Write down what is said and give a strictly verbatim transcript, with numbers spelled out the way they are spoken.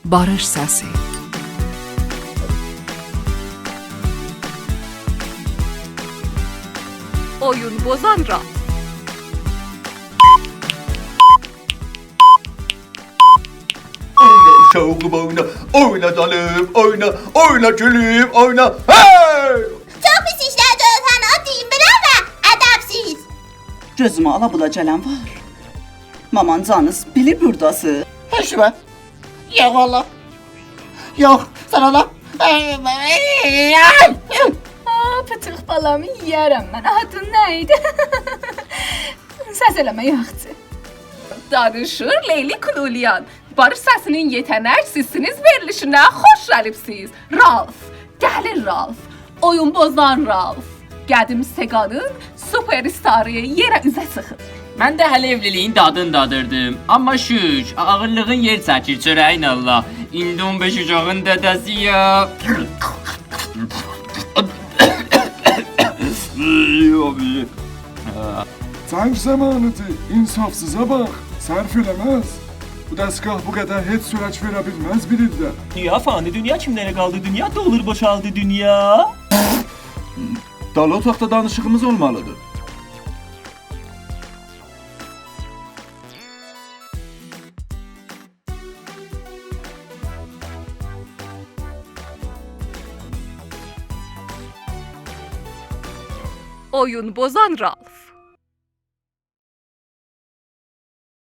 باریش سسی. اویون بوزان رالف. اوینا اوشاغیم، اوینا، اوینا جانیم، اوینا، اوینا گولوم، اوینا. هئی! چوخ پیس ایشلر گؤرورسن، او دین بیله‌وه، ادبسیز. گؤزومه آلا بولا گلن وار. مامان جانیز بیلیر بورداسیز. هئچ به. یوخ، والله. یوخ، سن آلا. آ، پیتیق بالامی یئیه‌رم من. آدین نه ایدی؟ سس ائله‌مه، یاخشی. دانیشیر لیلی کولولیان. باریش سسی‌نین یئتنک سیزسینیز وئریلیشینه خوش گلیبسیز. رالف، دلی رالف، اویون بوزان رالف. قدیم سگانین سوپراستاری یئره اوزه چیخیر. من ده هله ائولیلیگین دادینی دادیردیم. آمما شوش، آغیرلیغین یئل چکیر چؤره‌یین الله. ایندی اون بئش اوشاغین دده‌سی‌یم. جنگ زامانیدیر، انصافسیزا باخ، صرف ائله‌مز. بو دستگاه بو قدر هئچ سرعت وئره بیلمز بیر ایلده. دونیا فانی، دونیا کیملره قالدی، دونیا دولور بوشالدی، دونیا. دالی اوتاقدا دانیشیغیمیز اولمالیدیر. اویون بوزان رالف.